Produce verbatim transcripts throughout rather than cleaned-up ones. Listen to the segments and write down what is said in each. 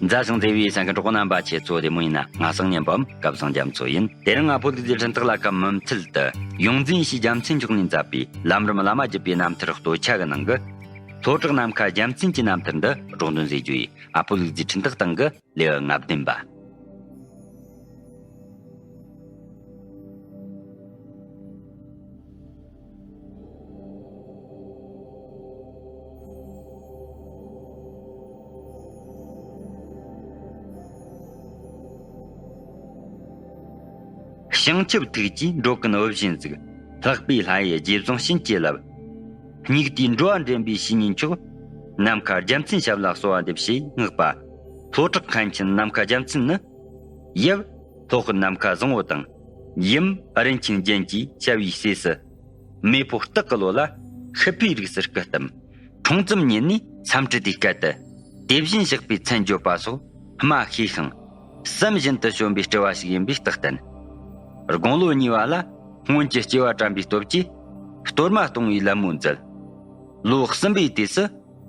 མཛའ་ཞིང་བརྩེ་བའི་གསན་མཁན་གྲོགས་པོ་རྣམ་པ། ཁྱེད་ཚོ་བདེ་མོ་ཡིན་ན། ང་སང་ཉན་པའམ་སྐལ་བཟང་རྒྱ་མཚོ་ཡིན། དེ་རིང་ང་ཕོ་ལུག་རྫི་འཕྲིན་སྟེགས་ལ་ཁ་མུ་མཐུད་དུ་ཡོངས་འཛིན་ཡེ་ཤེས་རྒྱལ་མཚན་མཆོག་ནས་མཛད་པའི་ལམ་རིམ་བླ་མ་བརྒྱུད་པའི་རྣམ་ཐར་སྟོད་ཆ་གི་ནང་གི་ལྷོ་བྲག་ནམ་མཁའ་རྒྱལ་མཚན་གྱི་རྣམ་ཐར་འདི་སྒྲོག་འདོན་མཛད་རྒྱུ་ཡིན། ཨ་ཕོ་ལུག་རྫི་འཕྲིན་སྟེགས་སྟེང་གི་ལེའུ་ང་བདུན་པ། བྱང་ཆུབ་ཐུགས་ཀྱིས་འགྲོ་ཀུན་བུ་བཞིན་གཟིགས། ལྷག་པའི་ལྷ་ཡི་རྗེས་བཟུང་བྱིན་གྱིས་བརླབས། སྙིགས་དུས་འགྲོ་བ་འདྲེན་པའི་བཤེས་གཉེན་མཆོག། ནམ་མཁའ་རྒྱལ་མཚན་ཞབས་ལ་གསོལ་བ་འདེབས་ཞེས་བསྔགས་པ། ལྷོ་བྲག་མཁན་ཆེན་ནམ་མཁའ་རྒྱལ་མཚན་ནི། ཡབ་ལྷོ་དཔོན་ནམ་མཁའ་བཟང་བོ་དང་། ཡུམ་རིན་ཆེན་རྒྱན་གྱིས་བྱ་བའི་སྲས་སུ། མེ་ཕོ་སྟག་གི་ལོ་ལ་ཤི་འཕོས་རིགས་སུ་སྐུ་བལྟམས། འཁྲུངས་ཙམ་ཉིད་ནས་སེམས་ཁྲལ་དེ་སྐད་དུ། དེ་བཞིན་གཤེགས་པའི་མཚན་བརྗོད་པ་སོགས་སྨྲ་ཤེས་ཤིང་། བསམ་བཞིན་དུ་བྱོན་པའི་སྤྲུལ་བ་ཞིག་ཡིན་པའི་རྟགས་བསྟན། དགུང་ལོ་གཉིས་པ་ལ་སྔོན་གྱི་སྐྱེ་བ་དྲན་པའི་སྟོབས་ཀྱིས་གཏོར་མ་གཏོང་བའི་ལད་མོ་མཛད། ལོ་གསུམ་པའི་དུས་སུ་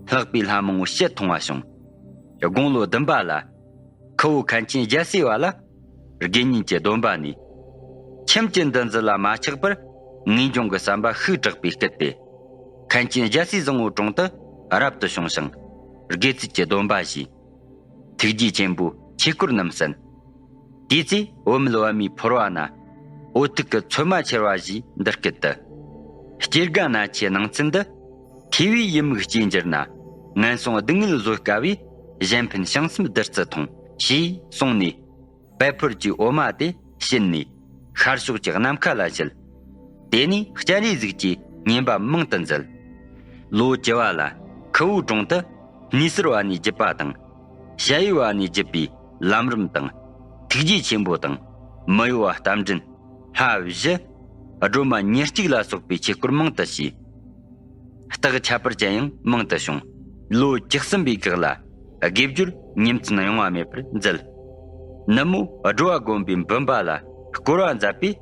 ལྷག་པའི་ལྷ་མང་བོ་ཞལ་མཐོང་བ་བྱུང་། དགུང་ལོ་བདུན་པ་ལ། ཁུ་བོ་མཁན་ཆེན་རྒྱལ་སྲས་བ་ལ་དགེ་བསྙེན་གྱི་སྡོམ་པ་ནས། ཁྱིམ་གྱི་འདུ་འཛི་ལ་མ་ཆགས་པར་ངེས་འབྱུང་གི་བསམ་པ་ཤུགས་དྲག་པས་བསྐུལ་ཏེ། མཁན་ཆེན་རྒྱལ་སྲས་བཟང་བོའི་དྲུང་དུ་རབ་ཏུ་བྱུང་ཞིང་། དགེ་ཚུལ་གྱི་སྡོམ་པ་བཞེས། ཐུགས་རྗེ་ཆེན་པོའི་ཆོས་སྐོར་རྣམས་གསན། དེའི་ཚེ་བུད་མེད་བ་མོའི་ཕོར་བ་ན། འོ་ཐུག་གི་ཚོད་མ་ཁྱེར་བ་ཞེས་འདི་སྐད་དུ། སྐྱེ་རྒ་ན་འཆིའི་སྣང་ཚུལ་འདི། ཐོས་པས་ཡིད་མུག་སྐྱེ་འགྱུར་ན། ངན་སོང་སྡུག་བསྔལ་བཟོད་དཀའ་བས། གཞན་ཕན་བྱང་སེམས་བདུད་རྩི་འཐུང་། ཞེས་གསུངས་ནས། བལ་ཕུར་གྱི་འོ་མ་དེ་བྱིན་ནས། ཤར་ཕྱོགས་ཀྱི་ནམ་མཁའ་ལ་བཞུད། དེ་ནས་སྤྱན་རས་གཟིགས་ཀྱི་བསྙེན་པ་མང་དུ་མཛད། ལོ་བཅུ་བ་ལ་ཁུ་བོའི་དྲུང་དུ་སྣེ་ཟུར་བ་ནས་བརྒྱུད་པ་དང་། ཞ་ཡི་བ་ནས་བརྒྱུད་པའི་ལམ་རིམ་དང་། ཐུགས་རྗེ་ཆེན་པོ་དང་། མི་གཡོ་བ་རྟ་མགྲིན། ལྷ་བཞི། སྒྲོལ་མ་ཉེར་གཅིག་ལ་སོགས་པའི་ཆོས་སྐོར་མང་དུ་བྱས། རྟགས་ཁྱད་པར་ཅན་ཡང་མང་དུ་བྱུང་། ལོ་བཅུ་གསུམ་པའི་འགག་ལ་དགེ་སྦྱོར་ཉིན་མཚན་གཡེང་བ་མེད་པར་མཛད། ནུབ་མོ་སྒྲོ་བ་དགོན་པའི་འབུམ་པ་ལ་བསྐོར་བ་མཛད་པས།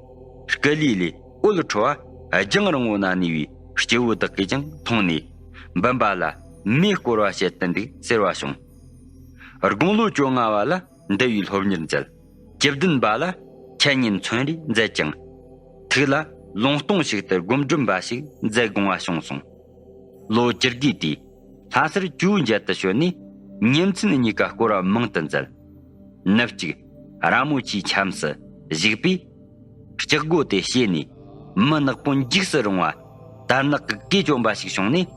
སྐུ་ལུས་ལས་འོད་འཕྲོ་བ་རྒྱང་རིང་བོ་ན་གནས་པའི་སྐྱེ་བོ་དག་གིས་ཀྱང་མཐོང་ནས། འབུམ་པ་ལ་མེ་བསྐོར་བ་བྱེད་དུ་འདུག་ཟེར་བ་བྱུང་། དགུང་ལོ་བཅོ་ལྔ་བ་ལ་འདུལ་བའི་སློབ་གཉེར་མཛད། བཅུ་བདུན་པ་ལ་འཆད་ཉན་མཚོན་རེ་མཛད་ཅིང་། ཐུགས་ལ་ལུང་སྟོང་ཞིག་ཏུ་སྒོམ་སྒྲུབ་འབའ་ཞིག་མཛད་དགོངས་པ་བྱུང་སོང་། ལོ་བཅུ་དགུའི་དུས་ལྷ་སར་ཇོ་བོའི་མཇལ་དུ་བྱོན་ནས། ཉིན་མཚན་གཉིས་ཀ་བསྐོར་བ་མང་དུ་མཛད། ནུབ་གཅིག་ར་མོ་ཆེའི་ཁྱམས་སུ་བཞུགས་པས། ལྕགས་སྒོ་དེ་ཕྱེ་ནས། མི་ནག་པོ་འཇིགས་སུ་རུང་བ་དར་ནག་གི་གོས་གྱོན་པ་ཞིག་བྱུང་ནས།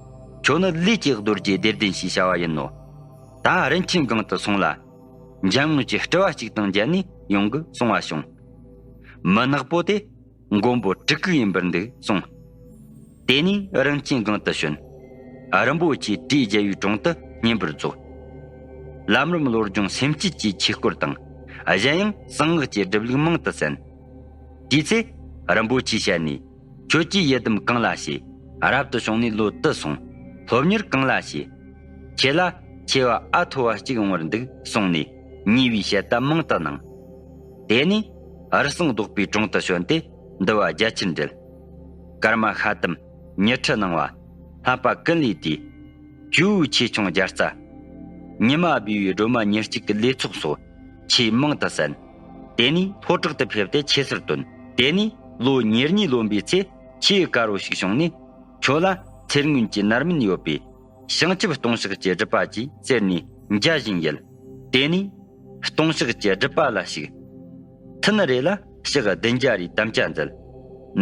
ཁྱོད་ནི་ལས་ཀྱི་རྡོ་རྗེ་བདེ་ལྡན་ཞེས་བྱ་བ་ཡིན་ནོ། ད་རིན་ཆེན་སྒང་དུ་སོང་ལ། འཇམ་དབྱངས་ཀྱི་སྤྲུལ་བ་གཅིག་དང་མཇལ་ནས་ཡོང་གི་གསུང་བ་བྱུང་། མི་ནག་པོ་དེ་མགོན་པོ་གྲི་གུག་ཡིན་པར་འདུག་གསུངས། དེ་ནས་རིན་ཆེན་སྒང་དུ་བྱོན། རིན་པོ་ཆེའི་བྲིས་རྒྱལ་བའི་དྲུང་དུ་བསྙེན་པར་རྫོགས། ལམ་རིམ་བློ་སྦྱོང་སེམས་བསྐྱེད་ཀྱི་ཆོས་སྐོར་དང་། གཞན་ཡང་གསང་སྔགས་ཀྱི་སྒྲུབ་ལུགས་མང་དུ་གསན། དེའི་ཚེ་རིན་པོ་ཆེའི་ཞལ་ནས། ཁྱོད་ཀྱིས་ཡི་དམ་གང་ལ་བྱེད། རབ་ཏུ་བྱུང་ནས་ལོ་དུ་སོང་། སློབ་གཉེར་གང་ལ་བྱེད། ཁྱེད་ལ་ཆེ་བ་ཨ་ཐོ་བ་གཅིག་འོང་བར་འདུག་གསུངས་ནས། ཉེ་བའི་བཤད་གཏམ་མང་དུ་གནང་། དེ་ནས་ཨར་སང་བཟློག་པའི་དྲུང་དུ་བྱོན་ཏེ་འདུལ་བ་རྒྱ་ཆེར་འགྲེལ། ཀརྨ་ཤ་ཏམ་ཉི་ཁྲི་གནང་བ། ལྷག་པ་ཀུན་ལས་དེའི། ཇོ་བོའི་ཆོས་ཆུང་རྒྱལ་རྩ། ཉི་མ་སྦས་པའི་སྒྲོལ་མ་ཉེར་གཅིག་གི་ལས་ཚོགས་སོགས་ཆེས་མང་དུ་གསན། དེ་ནས་ལྷོ་བྲག་ཏུ་ཕེབས་ཏེ་ཆོས་སར་བཏོན། དེ་ནས་ལོ་ཉེར་གཉིས་ལོན་པའི་ཚེ་ཆེས་དཀར་བོ་ཞིག་བྱུང་ནས། ཁྱོད་ལ་ཚེ་སྔོན་གྱི་རྣམ་སྨིན་ཡོད་པས། བྱང་ཆུབ་ལྟུང་བཤགས་ཀྱི་སྒྲུབ་པ་གྱིས་བཙལ་ནས་མཇལ་བཞིན་ཡོད། དེ་ནས་ལྟུང་བཤགས་ཀྱི་སྒྲུབ་པ་ལ་ཞུགས། ཐུན་རེ་ལ་ཕྱག་བདུན་བརྒྱ་རེའི་དམ་བཅའ་མཛད།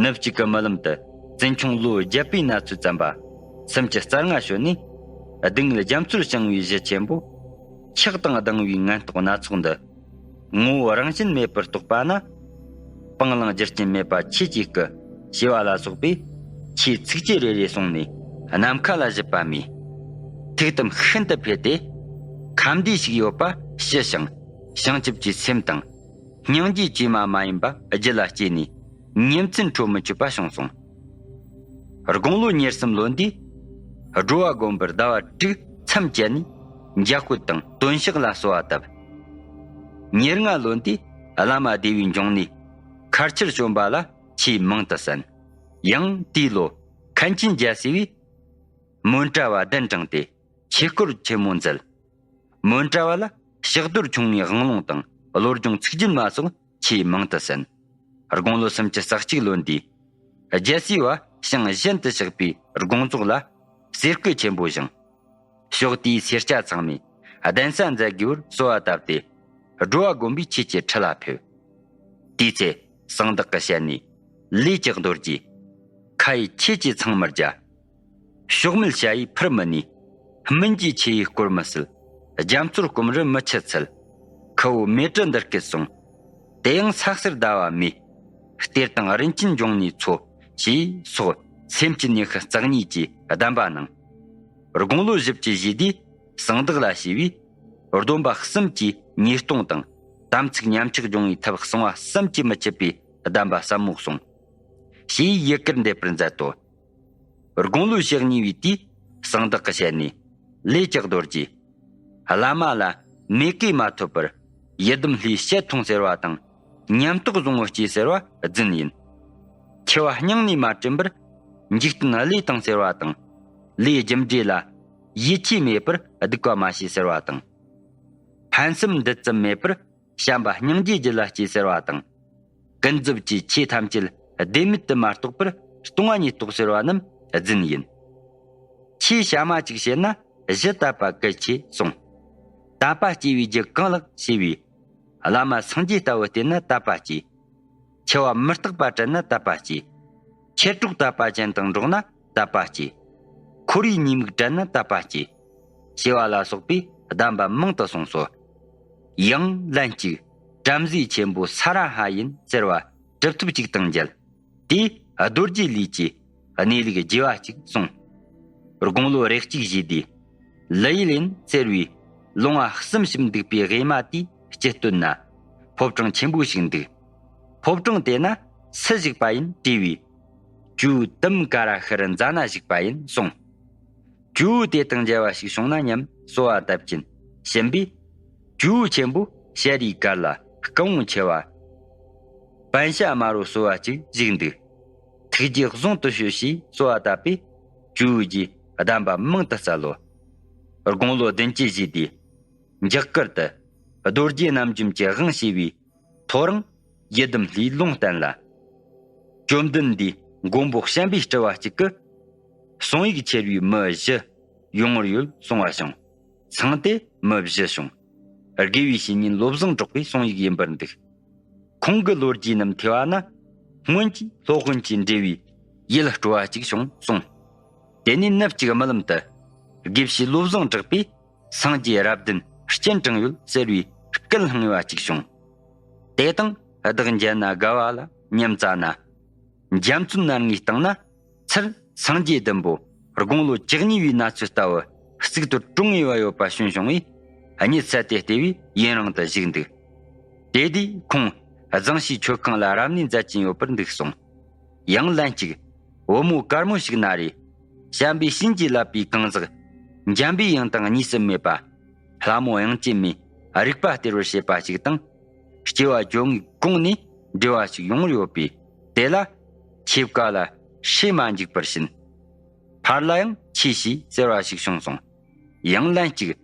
ནུབ་གཅིག་གི་རྨི་ལམ་དུ་བཙུན་ཆུང་ལོ་བརྒྱད་པའི་ན་ཚོད་ཙམ་པ། སུམ་ཅུ་རྩ་ལྔ་བྱོན་ནས། སྡུག་བསྔལ་རྒྱ་མཚོར་བྱིང་བའི་གཞི་ཆེན་པོ། ཆགས་དང་སྡང་བའི་ངན་རྟོག་སྣ་ཚོགས་འདི། ངོ་བོ་རང་བཞིན་མེད་པར་རྟོགས་པ་ན། སྤང་བླང་རྒྱུ་རྐྱེན་མེད་པ་ཆོས་ཀྱི་སྐུ། ཞེས་པ་ལ་སོགས་པའི་ཆོས་ཚིགས་བཅད་རེ་རེ་གསུངས་ནས་ནམ་མཁའ་ལ་བཞུད་པ་མོས། ཐུགས་དམ་ཤིན་ཏུ་འཕེལ་ཏེ། ཁམས་བདེ་ཞིག་ཡོད་པ་ཞི་ཞིང་། བྱང་ཆུབ་ཀྱི་སེམས་དང་། སྙིང་རྗེ་བཅོས་མ་མ་ཡིན་པ་རྒྱུད་ལ་སྐྱེས་ནས་ཉིན་མཚན་འཕྲོ་མི་ཆོད་པ་བྱུང་སོང་། དགུང་ལོ་ཉེར་གསུམ་ལོན་དུས། སྒྲོ་བ་དགོན་པར་ཟླ་བ་དྲུག་མཚམས་བཅད་ནས་འཇམ་དཔལ་དང་སྟོན་ཞག་ལ་གསོལ་བ་བཏབ། ཉེར་ལྔ་ལོན་དུས་བླ་མ་བདེ་བའི་འབྱུང་གནས་མཁར་ཆུར་བྱོན་པ་ལ་ཆེས་མང་དུ་གསན། ཡང་དེའི་ལོ་མཁན་ཆེན་རྒྱལ་སྲས་པས་མོན་གྲྭ་བ་གདན་དྲངས་ཏེ་ཆོས་སྐོར་ཆེན་མོ་མཛད། མོན་གྲྭ་བ་ལ་ ཕྱག་རྡོར་ཆུང་ངུའི་དབང་ལུང་དང་བློ་སྦྱོང་ཚིག་བརྒྱད་མ་སོགས་ཆེས་མང་དུ་གསན། དགུང་ལོ་སུམ་ཅུ་རྩ་གཅིག་ལོན་དུས། རྒྱལ་སྲས་པ་ཞིང་གཞན་དུ་གཤེགས་པའི་དགོངས་རྫོགས་ལ་གསེར་སྐུ་ཆེན་པོ་བཞེངས། ཕྱོགས་དེའི་སེར་སྐྱ་ཚང་མས་གདན་ས་མཛད་དགོས་པར་གསོལ་བ་བཏབ་སྟེ། སྒྲོལ་བ་དགོན་པའི་ཆོས་ཀྱི་ཁྲི་ལ་ཕེབས། དེའི་ཚེ་གསང་བདག་གི་ཞལ་ནས། ལས་ཀྱི་རྡོ་རྗེ། ཁ་ཡི་ཆོས་ཀྱི་ཚང་མི་རྒྱ། ཕྱོགས་མེད་བྱ་ཡི་ཕུར་མི་ནུས། སྨིན་གྱི་ཆུ་ཡི་སྐོར་མི་སྲིད། རྒྱ་མཚོར་སྐོམ་རི་མི་ཆུ་ཚལ། ཁུ་བོ་མེ་དྲི་འདི་སྐད་གསུང་། དེ་ཡང་ས་གསེར་ཟླ་བ་མེ། གཏེར་དང་རིན་ཆེན་འབྱུང་གནས་མཚོ། ཞེས་སོགས་སེམས་ཀྱི་ཉི་ཤུ་རྩ་གཉིས་ཀྱི་གདམས་པ་གནང་། དགུང་ལོ་བཞི་བཅུ་བཞེས་དུས་གསང་བདག་ལ་ཞུས་པས། སྡོམ་པ་གསུམ་གྱི་ཉེས་ལྟུང་དང་། དམ་ཚིག་ཉམས་ཆག་སྦྱོང་བའི་ཐབས་གསང་བ་བསམ་གྱིས་མི་ཁྱབ་པའི་གདམས་པ་ཟབ་མོ་གསུངས། ཞེས་ཡི་གེར་འདེབས་པར་མཛད་དོ། དགུང་ལོ་ཞེ་གཉིས་པའི་དུས་གསང་བདག་གི་ཞལ་ནས། ལས་ཀྱི་རྡོ་རྗེ། བླ་མ་ལ་མོས་གུས་མ་ཐོབ་པར། ཡི་དམ་ལྷའི་ཞལ་མཐོང་ཟེར་བ་དང་། ཉམས་རྟོགས་བཟང་བོ་སྐྱེས་ཟེར་བ་རྫུན་ཡིན། འཆི་བ་སྙིང་ནས་མ་དྲན་པར། འཇིག་རྟེན་བློས་བཏང་ཟེར་བ་དང་། ལས་རྒྱུ་འབྲས་ལ་ཡིད་ཆེས་མེད་པར་སྡིག་པ་མ་བྱས་ཟེར་བ་དང་། ཕན་སེམས་འདི་ཙམ་མེད་པར། བྱམས་པ་སྙིང་རྗེ་རྒྱུད་ལ་སྐྱེས་ཟེར་བ་དང་། ཀུན་རྫོབ་ཀྱི་ཆོས་ཐམས་ཅད་བདེན་མེད་དུ་མ་རྟོགས་པར་སྟོང་པ་ཉིད་རྟོགས་ཟེར་བ་རྣམས་རྫུན་ཡིན། ཆོས་གཤའ་མ་གཅིག་བཤད་ན་གཞི་དད་པ་གལ་ཆེ་གསུངས། དད་པ་སྐྱེ་བའི་རྒྱུ་གང་ལགས་ཞེས་པས། བླ་མ་སངས་རྒྱས་ལྟ་བུ་བསྟེན་ན་དད་པ་སྐྱེ། འཆི་བ་མི་རྟག་པ་དྲན་ན་དད་པ་སྐྱེ། མཆེད་གྲོགས་དད་པ་ཅན་དང་འགྲོགས་ན་དད་པ་སྐྱེ། འཁོར་བའི་ཉེས་དམིགས་དྲན་ན་དད་པ་སྐྱེ། ཞེས་པ་ལ་སོགས་པའི་གདམས་པ་མང་དུ་གསུངས་སོ། ཡང་ལན་གཅིག་བྲམ་ཟེ་ཆེན་པོ་ས་ར་ཧ་ཡིན་ཟེར་བ་གྲུབ་ཐོབ་ཅིག་དང་མཇལ། དེས་རྡོ་རྗེ་ལུས་ཀྱི་གནས་ལུགས་རྒྱས་པ་ཅིག་གསུངས། དགུང་ལོ་རེ་གཅིག་བཞེས་དུས། ལི་ཡི་ལིན་ཟེར་བའི་ལུང་བ་གསུམ་ཞིག་འདུག་པའི་དབུས་མ་དེའི་དཀྱིལ་སྟོད་ན། ཕོ་བྲང་ཆེན་པོ་ཞིག་འདུག་ཕོ་བྲང་དེ་ན་སུ་བཞུགས་པ་ཡིན་དྲིས་པས། ཇོ་བོ་དུམ་ཀ་ར་ཤི་རི་ཛ་ན་བཞུགས་པ་ཡིན་གསུངས། ཇོ་བོ་དེ་དང་མཇལ་བ་ཞིག་བྱུང་ན་སྙམ་གསོལ་བ་བཏབ་ཅིང་ཕྱིན་པས། ཇོ་བོ་ཆེན་པོ་ཞལ་རས་དཀར་ལ་སྐུ་བོང་ཆེ་བ། པཎ་ཞྭ་དམར་པོ་གསོལ་བ་ཅིག་བཞུགས་འདུག་ཐུགས་རྗེས་བཟུང་དུ་བྱོས་ཞེས་གསོལ་བ་བཏབ་པས། ཇོ་བོ་རྗེས་གདམས་པ་མང་དུ་སྩལ་ལོ། དགུང་ལོ་བདུན་ཅུ་བཞེས་དུས། མཇུག་སྐུལ་དུ་རྡོ་རྗེ་རྣམ་འཇོམས་ཀྱི་དབང་བྱས་པའི་ཐོ་རངས་ཡི་དམ་ལྷའི་ལུང་བསྟན་ལ། བཅོམ་ལྡན་འདས་མགོན་པོ་བྱམས་པའི་སྤྲུལ་བ་གཅིག་གིས། གསུང་ཡིག་ཁྱེར་བའི་མི་བཞི་ཡོང་བར་ཡོད་གསུང་བ་བྱུང་། ཚང་སྟེ་མི་བཞི་བྱུང་། དགེ་བའི་བཤེས་གཉེན་བློ་བཟང་གྲགས་པའི་གསུང་ཡིག་ཡིན་པར་འདུག་ཁོང་གི་ལོ་རྒྱུས་རྣམས་ཐོས་པ་ན། སྔོན་གྱི་སློབ་དཔོན་གྱི་འབྲེལ་བའི་ཡིད་སྤྲོ་བ་ཅིག་བྱུང་གསུངས། དེ་ནས་ནུབ་ཅིག་རྨི་ལམ་དུ། དགེ་བཤེས་བློ་བཟང་གྲགས་པས། སངས་རྒྱས་རབ་བདུན་སྤྱན་དྲངས་ཡོད་ཟེར་བའི་སྐད་བསླངས་ཡོད་པ་ཅིག་བྱུང་། དེ་དང་བདག་མཇལ་ན་དགའ་བ་ལ་སྙམ་བཙལ་ན། འཇའ་ཚོན་སྣ་ལྔའི་སྟེང་ན་ཚུར་སངས་རྒྱས་བདུན་པོ་དགུང་ལོ་བཅུ་གཉིས་པའི་ན་ཚོད་ལྟ་བུ་གཙུག་ཏོར་དྲུང་ངེ་བ་ཡོད་པ་བྱོན་བྱུང་བས། གཉིད་སད་དེ་བལྟས་པས་ཡུན་རིང་དུ་བཞུགས་འདུག་དེ་དུས་ཁོང་རྫོང་ཕྱིའི་མཆོད་ཁང་ལ་རབ་གནས་མཛད་ཀྱིན་ཡོད་པར་འདུག་གསུངས། ཡང་ལན་གཅིག་བུ་མོ་དཀར་མོ་ཞིག་ན་རེ། བྱམས་པའི་བྱིན་གྱིས་བརླབས་པའི་གང་ཟག་འཇམ་པའི་དབྱངས་དང་གཉིས་སུ་མེད་པ། ལྷ་མོ་དབྱངས་ཅན་མའི་རིག་པ་སྟེར་བར་བྱེད་པ་ཞིག་དང་། སྐྱེ་བ་བཅོ་ལྔའི་གོང་ནས་འབྲེལ་བ་ཞིག་ཡོང་བར་ཡོད་པས། དེ་ལ་ཆོས་བཀའ་ལ་ཧྲེ་མ་འཇུག་པར་བྱིན། ཕར་ལ་ཡང་ཆོས་ཞུས་ཟེར་བ་ཞིག་བྱུང་སོང་། ཡང་ལན་གཅིག་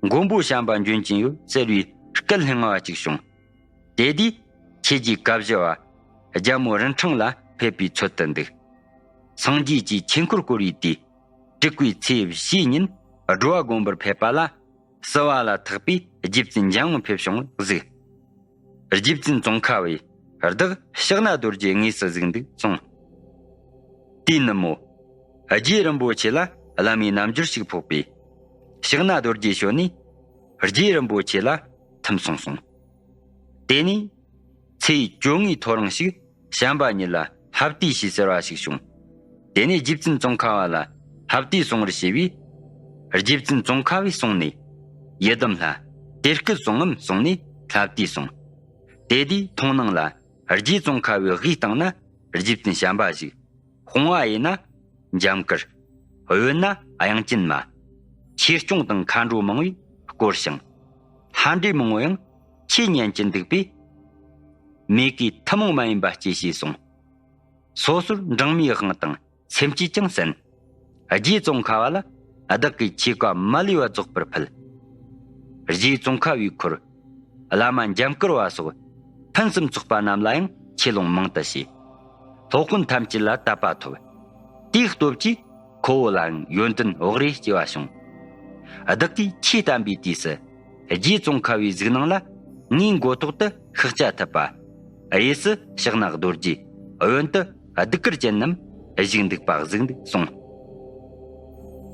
མགོན་པོ་བྱམས་པ་འབྱོན་གྱིན་ཡོད་ཟེར་བའི་སྐད་ལྷང་ང་བ་ཅིག་བྱུང་། དེ་དུས་ཆོས་རྗེ་བཀའ་བཞི་པ་རྒྱལ་མོ་རིན་ཕྲེང་ལ་ཕེབས་པའི་ཚོད་དུ་འདུག་སངས་རྒྱས་ཀྱི་ཆོས་འཁོར་བསྐོར་བའི་དུས། དྲུག་པའི་ཚེས་བཞིའི་ཉིན་སྒྲོལ་བ་དགོན་པར་ཕེབས་པ་ལ། བསུ་བ་ལ་ཐག་པས་རྗེ་བཙུན་འཇམ་དབྱངས་ཕེབས་བྱུང་གཟིགས། རྗེ་བཙུན་ཙོང་ཁ་བས་བདག་ཕྱག་ན་རྡོ་རྗེའི་དངོས་སུ་གཟིགས་འདུག་གསུངས། དེའི་ནུབ་མོ། རྗེ་རིན་པོ་ཆེ་ལ་བླ་མའི་རྣལ་འབྱོར་ཞིག་ཕོག་པས། ཕྱག་ན་རྡོ་རྗེ་ཞོན་ནས་རྗེ་རིན་པོ་ཆེ་ལ་ཐིམ་སོང་གསུངས། དེ་ནས་ཚེས་བཅོ་ལྔའི་ཐོ་རངས་ཤིག་བྱམས་པ་ཉིད་ལ་ལྷ་བལྟས་ཞེས་ཟེར་བ་ཞིག་བྱུང་། དེ་ནས་རྗེ་བཙུན་ཙོང་ཁ་བ་ལ་ལྷ་བལྟས་གསུང་བར་བྱས་པས། རྗེ་བཙུན་ཙོང་ཁ་བས་གསུངས་ནས། ཡི་དམ་ལྷ། དེ་སྐད་གསུང་ངམ་གསུངས་ནས་ལྷ་བལྟས་གསུངས། དེ་དུས་མཐོང་སྣང་ལ་རྗེ་ཙོང་ཁ་བའི་དབུའི་སྟེང་ན་རྗེ་བཙུན་བྱམས་པ་བཞུགས། དཔུང་བ་ཡིན་ན་འཇམ་དཀར། འོད་ན་དབྱངས་ཅན་མ། ཆོས་སྐྱོང་དང་མཁའ་འགྲོ་མང་པོས་བསྐོར་ཞིང་། ལྷ་འདྲེ་མང་པོ་ཡང་ཆོས་ཉན་གྱིན་འདུག་པས། མོས་གུས་ཐུན་མོང་མ་ཡིན་པ་སྐྱེས་ཞེས་གསུངས། སོ་སོར་འབྲང་མའི་དབང་དང་སེམས་བསྐྱེད་ཀྱང་གསན། རྗེ་ཙོང་ཁ་བ་ལ་བདག་གིས་ཆོས་བཀའ་མ་ལུས་པ་རྫོགས་པར་ཕུལ། རྗེ་ཙོང་ཁ་བའི་འཁོར། བླ་མ་འཇམ་དཀར་བ་སོགས་ཕུན་སུམ་ཚོགས་པ་རྣམས་ལ་ཡང་ཆོས་ལུང་མང་དུ་བྱས། སློབ་དཔོན་ཐམས་ཅད་ལ་དད་པ་ཐོབ། དེའི་སྟོབས་ཀྱིས་ཁོ་བོ་ལའང་ཡོན་ཏན་བག་རེ་སྐྱེ་བ་བྱུང་། བདག་གིས་ཆོས་བསྟན་པའི་དུས་སུ་རྗེ་ཙོང་ཁ་བའི་གཟིགས་སྣང་ལ་ངའི་མགོ་ཐོག་ཏུ་ཤཱཀྱ་ཐུབ་པ། གཡས་སུ་ཕྱག་ན་རྡོ་རྗེ། གཡོན་དུ་གདུགས་དཀར་ཅན་རྣམས་བཞུགས་འདུག་པ་གཟིགས་འདུག་གསུངས།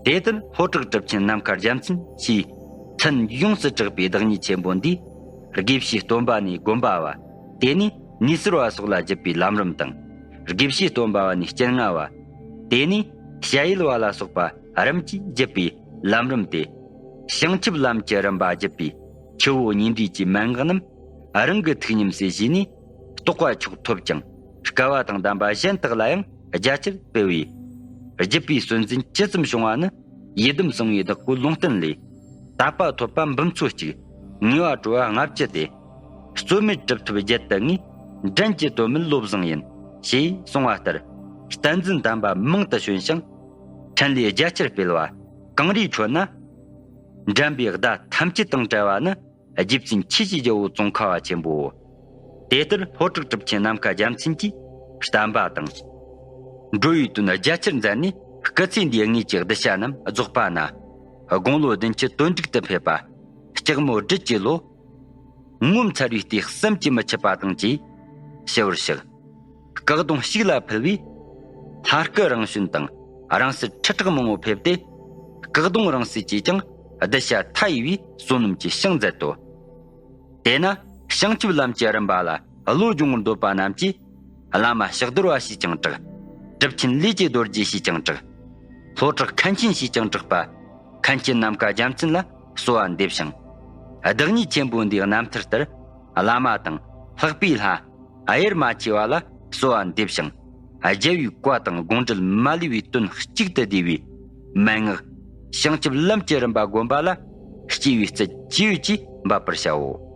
དེ་ལྟར་ལྷོ་བྲག་གྲུབ་ཆེན་ནམ་མཁའ་རྒྱལ་མཚན་གྱིས་མཚན་ཡོངས་སུ་གྲགས་པའི་བདག་ཉིད་ཆེན་པོ་འདིས། དགེ་བཤེས་སྟོན་པ་ནས་དགོན་པ་བ། དེ་ནས་ནུས་གསར་བ་སོགས་ལ་བརྒྱུད་པའི་ལམ་རིམ་དང་། དགེ་བཤེས་སྟོན་པ་བ་ནས་སྤྱན་སྔ་བ། དེ་ནས་ཞྭ་ཡུལ་བ་ལ་སོགས་པ་རིམ་གྱིས་བརྒྱུད་པའི་ལམ་རིམ་སྟེ། བྱང་ཆུབ་ལམ་གྱི་རིམ་པ་བརྒྱུད་པའི་ཆུ་བོ་གཉིས་འདྲེས་ཀྱི་མན་ངག་རྣམས་རང་གི་ཐུགས་ཉམས་སུ་བཞེས་ནས། རྟོགས་པ་མཆོག་ཐོབ་ཅིང་སྐལ་བ་དང་ལྡན་པ་གཞན་དག་ལ་ཡང་རྒྱ་ཆེར་སྤེལ་བས། བརྒྱུད་པའི་སྲོལ་འཛིན་ཇི་ཙམ་བྱུང་བ་ནི། ཡི་དམ་གསང་བའི་བདག་པོའི་ལུང་བསྟན་ལས། དད་པ་ཐོབ་པ་འབུམ་ཚོ་གཅིག། ངེས་པ་སྤྲོ་བ་ལྔ་བཅུ་སྟེ། རྩོལ་མེད་གྲུབ་ཐོབ་བརྒྱད་དུ་ངས། འགྲན་གྱི་དོན་མེད་བློ་བཟང་ཡིན། ཞེས་གསུངས་པ་ལྟར། བསྟན་འཛིན་དམ་པ་མང་དུ་བྱོན་ཞིང་། ཕྲིན་ལས་རྒྱ་ཆེར་སྤེལ་བ་གངས་རིའི་ཁྲོད་ན། འགྲན་པའི་ཟླ་ཐམས་ཅད་དང་བྲལ་བ་ནི། རྗེ་བཙུན་ཆོས་ཀྱི་རྒྱལ་པོ་ཙོང་ཁ་བ་ཆེན་པོའོ། དེ་ལྟར་ལྷོ་བྲག་གྲུབ་ཆེན་ནམ་མཁའ་རྒྱལ་མཚན་གྱིས་བསྟན་པ་དང་། འགྲོ་བའི་དོན་རྒྱ་ཆེར་མཛད་ནས། སྐུ་ཚེ་འདིའི་དངོས་ཀྱི་གདུལ་བྱ་རྣམས་རྫོགས་པ་ན། དགུང་ལོ་བདུན་ཅུ་དོན་དྲུག་ཏུ་ཕེབས་པ། ལྕགས་མོ་སྦྲུལ་གྱི་ལོ། ངོ་མཚར་བའི་ལྟས་བསམ་གྱིས་མི་ཁྱབ་པ་དང་བཅས་ཞུ་བར་བཞག། སྐུ་གདུང་ཞིག་ལ་ཕུལ་བས། ལྷ་སྐུ་རང་བྱོན་དང་རིང་བསྲེལ་ཁྲི་ཕྲག་མང་པོ་ཕེབས་ཏེ། སྐུ་གདུང་རིང་བསྲེལ་གྱིས་ཀྱང་གདུལ་བྱ་མཐའ་ཡས་པའི་བསོད་ནམས་ཀྱི་ཞིང་མཛད་དོ། དེས་ན་བྱང་ཆུབ་ལམ་གྱི་རིམ་པ་ལ་བློ་སྦྱོང་བར་འདོད་པ་རྣམས་ཀྱིས། བླ་མ་ཕྱག་རྡོར་བ་ཞེས་ཀྱང་གྲགས། གྲུབ་ཆེན་ལས་ཀྱི་རྡོ་རྗེ་ཞེས་ཀྱང་གྲགས། ལྷོ་བྲག་མཁན་ཆེན་ཞེས་ཀྱང་གྲགས་པ། མཁན་ཆེན་ནམ་མཁའ་རྒྱལ་མཚན་ལ་གསོལ་བ་འདེབས་ཤིང་། བདག་ཉིད་ཆེན་པོ་འདིའི་རྣམ་ཐར་ལྟར། བླ་མ་དང་ལྷག་པའི་ལྷ། གཡེར་མ་ཆེ་བ་ལ་གསོལ་བ་འདེབས་ཤིང་། རྒྱལ་བའི་བཀའ་དང་དགོངས་འགྲེལ་མ་ལུས་པའི་དོན་གཅིག་ཏུ་བསྡུས་པའི་མན་ངག། བྱང་ཆུབ་ལམ་གྱི་རིམ་པ་བསྒོམ་པ་ལ་སྐྱེས་པའི་རྩལ་ཅི་ཡོད་ཀྱིས་འབད་པར་བྱའོ།